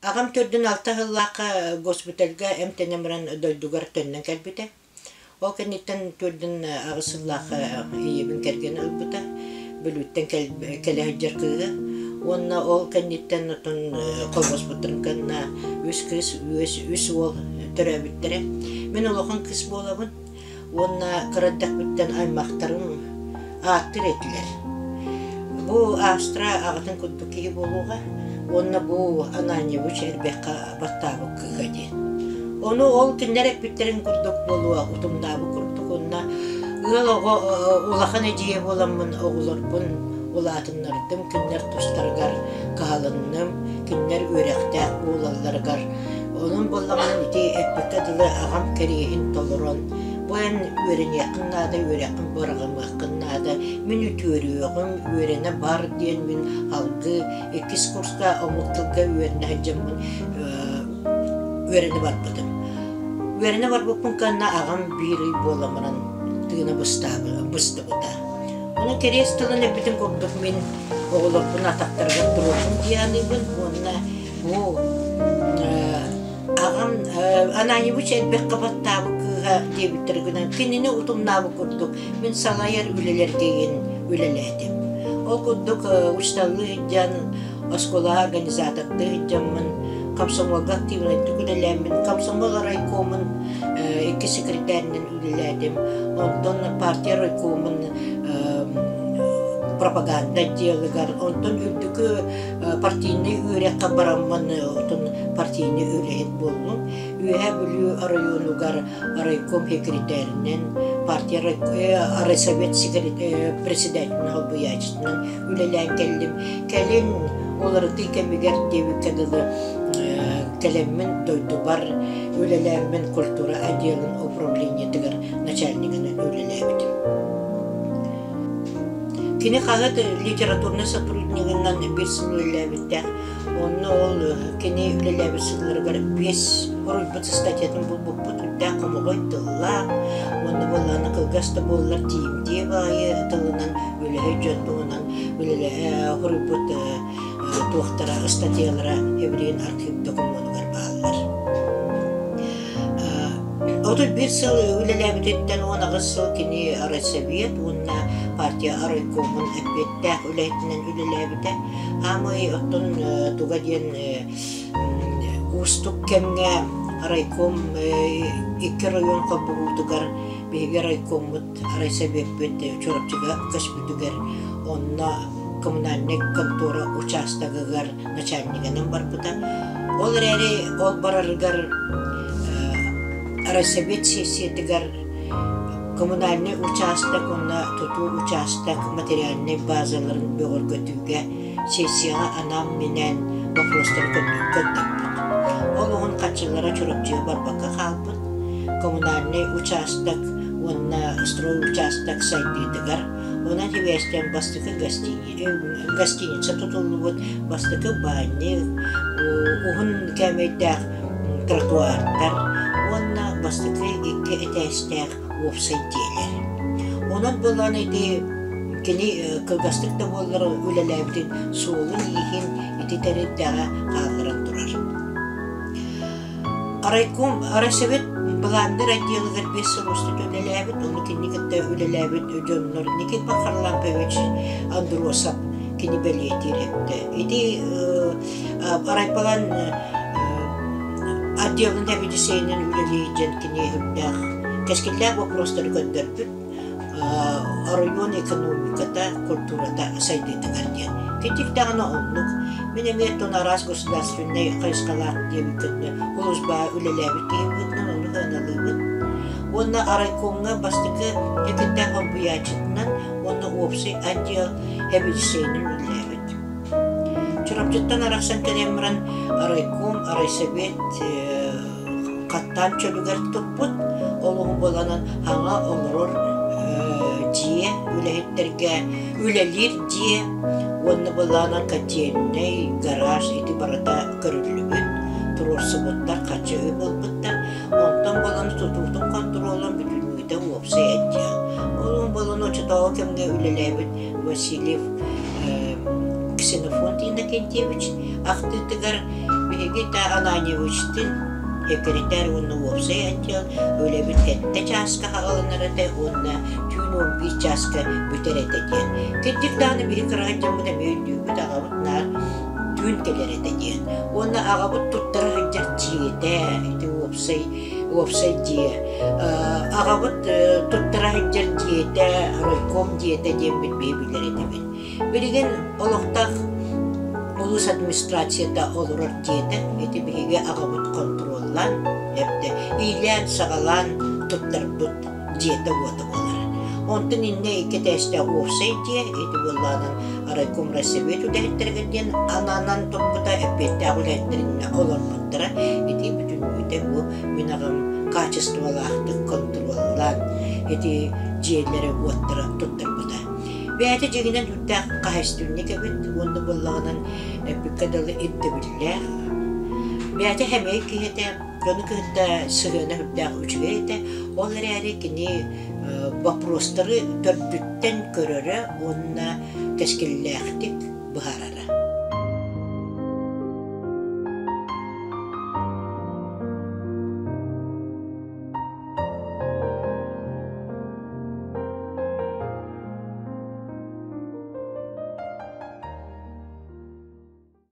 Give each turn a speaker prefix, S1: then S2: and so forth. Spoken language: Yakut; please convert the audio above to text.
S1: Аҕам төрдүн алта сыллаахха госпитальга эмтэнэн баран дойдугар төннөн кэлбитэ. Ол кэнниттэн төрдүн аҕыс сыллаахха ийэбин кэргэн ылбыта, Бүлүүттэн кэлэ сылдьар кыыһы. Уонна ол кэнниттэн оттон холбоспуттарын кэннэ үс кыыс, үс уол төрөөбүттэрэ. Мин улахан кыыс буолабын. Уонна кыра эрдэхпиттэн аймахтарым ааттыыр этилэр. Бу Астра аҕатын курдук киһи буолуоҕа уонна бу Ананьевич эрбэххэ баттаабыт кыыһа диэн. Ону ол кинилэр эппиттэрин курдук буолуо, утумнаабыт курдук уонна ыал оҕо улахан эдьиийэ буоламмын оҕолорбун улаатыннардым, кинилэр тустарыгар кыһалынным, кинилэр үөрэхтээх буолалларыгар. Онон буоллаҕына ити эппиккэ дылы аҕам кэриэһин толорон, бу эн үөрэниэххин наада, үөрэххин быраҕымыаххын наада, мин үтүөрүөҕүм, үөрэнэ бар диэн мин алгыы иккис курска омук тылга үөрэнэ сылдьаммын үөрэнэ барбытым. Үөрэнэ барбыппын кэннэ аҕам биир ый буолан баран тыына быстыбыта. Ону кэриэс тылын эппитин курдук мин оҕолорбун атахтарыгар туруордум дии саныыбын уонна бу аҕам Ананьевич элбэххэ баттаабыт кыыһа диэбиттэр гынан кинини утумнаабыт курдук мин салайар үлэлэргэ игин үлэлээтим. Ол курдук учууталлыы сылдьан, оскуолаҕа организатордыы сылдьаммын, комсомолга активнайдык үлэлээммин, комсомол райкомун икки секретарынан үлэлээтим. Онтон партия райкомун пропаганда отделыгар, онтон үрдүкү партийнай үөрэххэ бараммын оттон партийнай үлэһит буоллум. Үөһээ Бүлүү оройуонугар райком секретаринэн, партия райсовет председателин солбуйааччытынан үлэлээн кэллим. Кэлин уларытыы кэмигэр диэбиккэ дылы кэлэммин дойдубар үлэлээммин культура отделын управлениетыгар начальнигынан үлэлээбитим. Кини хаһыат литературнай сотруднигынан биир сыл үлэлээбиттээх. Онно ол кини үлэлээбит сылларыгар биэс хоруйбут статьятын булбуппут үрдээх хомоҕой тыллаах уонна буоллаҕына кылгас да буоллар тиийимтиэ баайы тылынан үлэһит дьон туһунан хоруйбут туохтара ыстатыйалара Еврейин архив докумуонугар бааллар. 31 сыл үлэлээбититтэн 18 сыл кини райсовет уонна партия райкомун эппиэттээх үлэһитинэн үлэлээбитэ. Аамай оттон туга диэн уустук кэмҥэ райком икки оройуон холбоһуутугар биһиги райкоммут райсовеппит Чурапчыга көспүтүгэр онно коммунальнай контора учаастагыгар начальнигынан барбыта. Ол эрээри ол барарыгар райсовет сессиятыгар коммунальнай учаастак уонна тутуу учаастак материальнай базаларын бөҕөргөтүүгэ сессияҕа анаан-минээн боппуруостары көрдөппүт. Ол уһун харчылара Чурапчыга барбакка хаалбыт. Коммунальнай учаастак уонна строй учаастак сайдыытыгар онон сибээстээн бастакы гостиница тутуллубут бастакы баанньык, уһун кээмэйдээх тротуардар уонна бастакы икки этээстээх уопсай дьиэлэр. Онон буолан ити кини кылгастык да буоллар үлэлээбитин суолун-ииһин ити тэрилтэҕэ хаалларан турар. Райком райсовет былаанныыр отделыгар биэс сыл устата үлэлээбит, ону кини кытта үлэлээбит дьоннор Никита Харлампович Андросов кини бэлиэтиир эбитэ. Ити райполан отделын сэбиэдиссэйинэн үлэлии дьэн кини үрдээх кэскиллээх боппуруостары көрдөрбүт оройуон экономиката, культурата сайдыытыгар диэн. Китик даҕаны оннук. Мин эмиэ оттон араас государственнай хайысхалаах диэбиккитинэ улуусбаа үлэлээбит киһи быһыытынан ону сыаналыыбын. Уонна райкомҥа бастакы кэтиттээх солбуйааччытынан уонна уопсай отдел сэбиэдиссэйинэн үлэлээбит. Чурапчыттан арахсан кэлэн баран райком, райсовет хаттаан чөлүгэр туппут, олоҕу буланан хаҥа олорор дьиэ үлэһиттэргэ үлэлиир дьиэ уонна былаанан котельнай, гараж ити барыта көрүллүбүт, туруорсубуттар, харчы үп ылбыттар. Онтон булан тутуутун хонтуруолун бүтүннүүтэ уопсай отдел. Ол буолан оччотооҕу кэмҥэ үлэлээбит Васильев. Ксенофонт Иннокентьевич ахтыытыгар биһиги та Ананьевичтыын секретарь уонна уопсай отдел үлэбит сэттэ чааска хаҕаланар этэ уонна түүн 11 чааска бүтэр этэ диэн. Кырдьык даҕаны биһи кыраһа дьоммут эмиэ өйдүүбүт, аҕабыт наар түүн кэлэр этэ диэн. Уонна аҕабыт туттара сылдьар дьиэтэ, ити уопсай уопсай дьиэ. Аҕабыт туттара сылдьар дьиэтэ, райком дьиэтэ диэммит биһи билэр этибит. Билигин олохтоох улуус администрацията олорор дьиэтэ, ити биһиги аҕабыт хонтуруоллаан, эбэтэ иилээн-саҕалаан туттарбыт дьиэтэ-уота буолар. Онтон иннэ икки этээстээх уопсай дьиэ, ити буоллаҕынан райком райсовет үлэһиттэригэр диэн ананан турбута, эппиэттээх үлэһиттэринэ олорбуттара. Ити бүтүннүүтэ бу мин аҕам качестволаахтык хонтуруоллаан ити дьиэлэри-уоттары туттарбыта. Бэйэтэ дьиҥинэн үрдээх хаһайыстыбанньык эбит уонна буоллаҕынан эппиккэ дылы ирдэбиллээх. Бэйэтэ хэмэй киһи этэ, дьону кытта сыһыана үрдээх үчүгэй этэ. Ол эрээри кини боппуруостары төрдүттэн көрөрө уонна кэскиллээхтик быһаарара.